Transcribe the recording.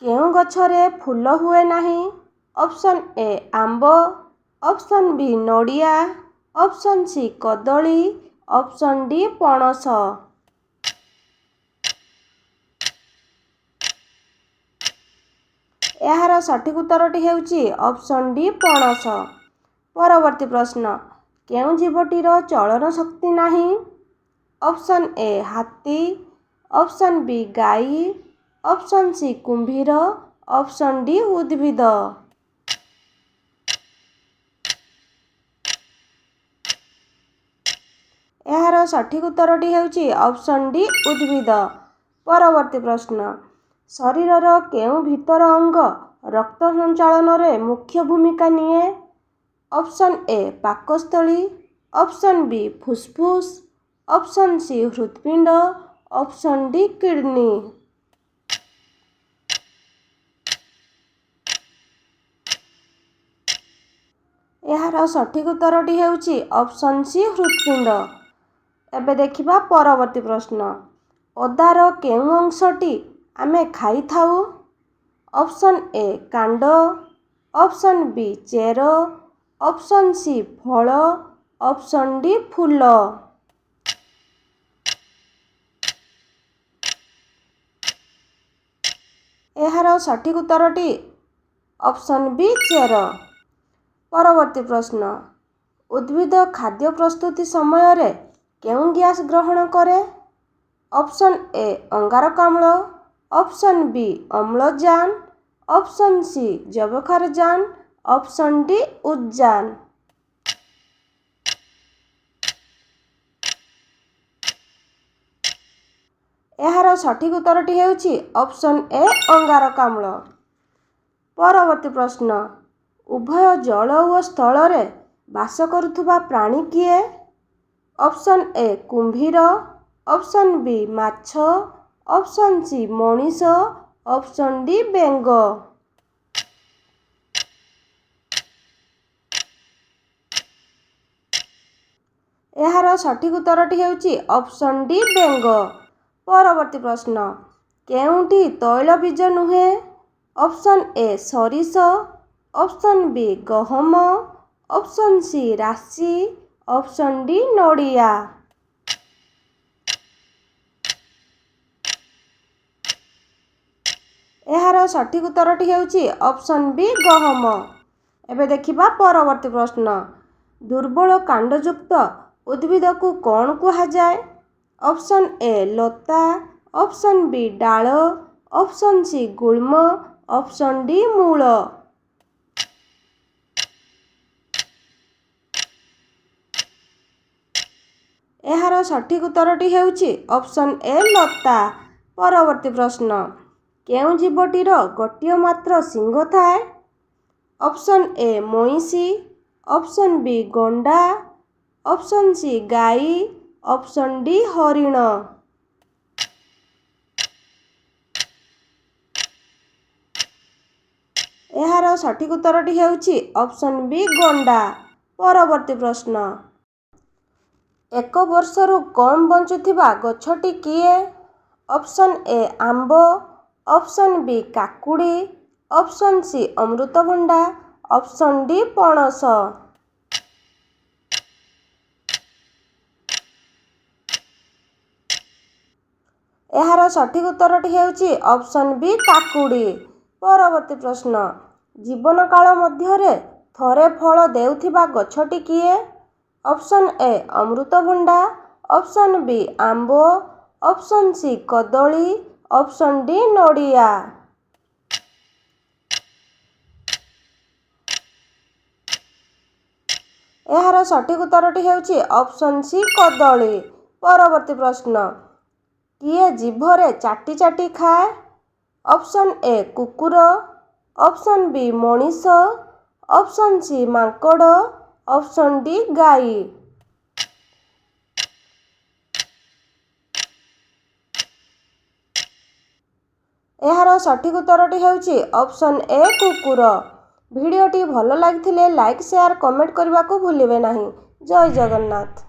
କେଉଁ ଗଛରେ ଫୁଲ ହୁଏ ନାହିଁ? ଅପସନ୍ ଏ ଆମ୍ବ, ଅପସନ୍ ବି ନଡ଼ିଆ, ଅପସନ୍ ସି କଦଳୀ, ଅପସନ୍ ଡି ପଣସ। ଏହାର ସଠିକ୍ ଉତ୍ତରଟି ହେଉଛି ଅପସନ୍ ଡି ପଣସ। ପରବର୍ତ୍ତୀ ପ୍ରଶ୍ନ, କେଉଁ ଜୀବଟିର ଚଳନ ଶକ୍ତି ନାହିଁ? ଅପସନ୍ ଏ ହାତୀ, ଅପସନ୍ ବି ଗାଈ, ଅପସନ୍ ସି କୁମ୍ଭୀର, ଅପସନ୍ ଡି ଉଦ୍ଭିଦ। ଏହାର ସଠିକ୍ ଉତ୍ତରଟି ହେଉଛି ଅପସନ୍ ଡି ଉଦ୍ଭିଦ। ପରବର୍ତ୍ତୀ ପ୍ରଶ୍ନ, ଶରୀରର କେଉଁ ଭିତର ଅଙ୍ଗ ରକ୍ତ ସଞ୍ଚାଳନରେ ମୁଖ୍ୟ ଭୂମିକା ନିଏ? ଅପସନ୍ ଏ ପାକସ୍ଥଳୀ, ଅପସନ୍ ବି ଫୁସଫୁସ, ଅପସନ୍ ସି ହୃତ୍ପିଣ୍ଡ, ଅପସନ୍ ଡି କିଡନୀ। ଏହାର ସଠିକ୍ ଉତ୍ତରଟି ହେଉଛି ଅପସନ୍ ସି ହୃତ୍ପିଣ୍ଡ। ଏବେ ଦେଖିବା ପରବର୍ତ୍ତୀ ପ୍ରଶ୍ନ, ଅଦାର କେଉଁ ଅଂଶଟି ଆମେ ଖାଇଥାଉ? ଅପସନ୍ ଏ କାଣ୍ଡ, ଅପସନ୍ ବି ଚେର, ଅପସନ୍ ସି ଫଳ, ଅପସନ୍ ଡି ଫୁଲ। ଏହାର ସଠିକ୍ ଉତ୍ତରଟି ଅପସନ୍ ବି ଚେର। ପରବର୍ତ୍ତୀ ପ୍ରଶ୍ନ, ଉଦ୍ଭିଦ ଖାଦ୍ୟ ପ୍ରସ୍ତୁତି ସମୟରେ କେଉଁ ଗ୍ୟାସ୍ ଗ୍ରହଣ କରେ? ଅପସନ୍ ଏ ଅଙ୍ଗାରକାମ୍ଳ, ଅପସନ୍ ବି ଅମ୍ଳଜାନ, ଅପସନ୍ ସି ଯବକ୍ଷାରଜାନ, ଅପସନ୍ ଡି ଉଦଜାନ। ଏହାର ସଠିକ୍ ଉତ୍ତରଟି ହେଉଛି ଅପସନ୍ ଏ ଅଙ୍ଗାରକାମ୍ଳ। ପରବର୍ତ୍ତୀ ପ୍ରଶ୍ନ, ଉଭୟ ଜଳ ଓ ସ୍ଥଳରେ ବାସ କରୁଥିବା ପ୍ରାଣୀ କିଏ? ଅପସନ୍ ଏ କୁମ୍ଭୀର, ଅପସନ୍ ବି ମାଛ, ଅପସନ୍ ସି ମଣିଷ, ଅପସନ୍ ଡି ବେଙ୍ଗ। ଏହାର ସଠିକ୍ ଉତ୍ତରଟି ହେଉଛି ଅପସନ୍ ଡି ବେଙ୍ଗ। ପରବର୍ତ୍ତୀ ପ୍ରଶ୍ନ, କେଉଁଟି ତୈଳବୀଜ ନୁହେଁ? ଅପସନ୍ ଏ ସୋରିଷ, ଅପସନ୍ ବି ଗହମ, ଅପସନ୍ ସି ରାଶି, ଅପସନ୍ ଡି ନଡ଼ିଆ। ଏହାର ସଠିକ୍ ଉତ୍ତରଟି ହେଉଛି ଅପସନ୍ ବି ଗହମ। ଏବେ ଦେଖିବା ପରବର୍ତ୍ତୀ ପ୍ରଶ୍ନ, ଦୁର୍ବଳ କାଣ୍ଡଯୁକ୍ତ ଉଦ୍ଭିଦକୁ କ'ଣ କୁହାଯାଏ? Option A Lata, option B ଡାଳ, ଅପସନ୍ ସି ଗୁଳ୍ମ, ଅପସନ୍ ଡି ମୂଳ। ଏହାର ସଠିକ୍ ଉତ୍ତରଟି ହେଉଛି ଅପସନ୍ ଏ ଲତା। ପରବର୍ତ୍ତୀ ପ୍ରଶ୍ନ, କେଉଁ ଜୀବଟିର ଗୋଟିଏ ମାତ୍ର ଶିଙ୍ଗ ଥାଏ? ଅପସନ୍ ଏ ମଇଁଷି, ଅପସନ୍ ବି ଗଣ୍ଡା, ଅପସନ୍ ସି ଗାଈ, ଅପସନ୍ ଡି ହରିଣ। ଏହାର ସଠିକ୍ ଉତ୍ତରଟି ହେଉଛି ଅପସନ୍ ବି ଗଣ୍ଡା। ପରବର୍ତ୍ତୀ ପ୍ରଶ୍ନ, ଏକ ବର୍ଷରୁ କମ୍ ବଞ୍ଚୁଥିବା ଗଛଟି କିଏ? ଅପସନ୍ ଏ ଆମ୍ବ, ଅପସନ୍ ବି କାକୁଡ଼ି, ଅପସନ୍ ସି ଅମୃତଭଣ୍ଡା, ଅପସନ୍ ଡି ପଣସ। ଏହାର ସଠିକ୍ ଉତ୍ତରଟି ହେଉଛି ଅପସନ୍ ବି କାକୁଡ଼ି। ପରବର୍ତ୍ତୀ ପ୍ରଶ୍ନ, ଜୀବନକାଳ ମଧ୍ୟରେ ଥରେ ଫଳ ଦେଉଥିବା ଗଛଟି କିଏ? ଅପସନ୍ ଏ ଅମୃତଭଣ୍ଡା, ଅପସନ୍ ବି ଆମ୍ବ, ଅପସନ୍ ସି କଦଳୀ, ଅପସନ୍ ଡି ନଡ଼ିଆ। ଏହାର ସଠିକ୍ ଉତ୍ତରଟି ହେଉଛି ଅପସନ୍ ସି କଦଳୀ। ପରବର୍ତ୍ତୀ ପ୍ରଶ୍ନ, କିଏ ଜିଭରେ ଚାଟି ଚାଟି ଖାଏ? ଅପସନ୍ ଏ କୁକୁର, ଅପସନ୍ ବି ମଣିଷ, ଅପସନ୍ ସି ମାଙ୍କଡ଼, ଅପସନ୍ ଡି ଗାଈ। ଏହାର ସଠିକ୍ ଉତ୍ତରଟି ହେଉଛି ଅପସନ୍ ଏ କୁକୁର। ଭିଡ଼ିଓଟି ଭଲ ଲାଗିଥିଲେ ଲାଇକ୍, ସେୟାର, କମେଣ୍ଟ କରିବାକୁ ଭୁଲିବେ ନାହିଁ। ଜୟ ଜଗନ୍ନାଥ।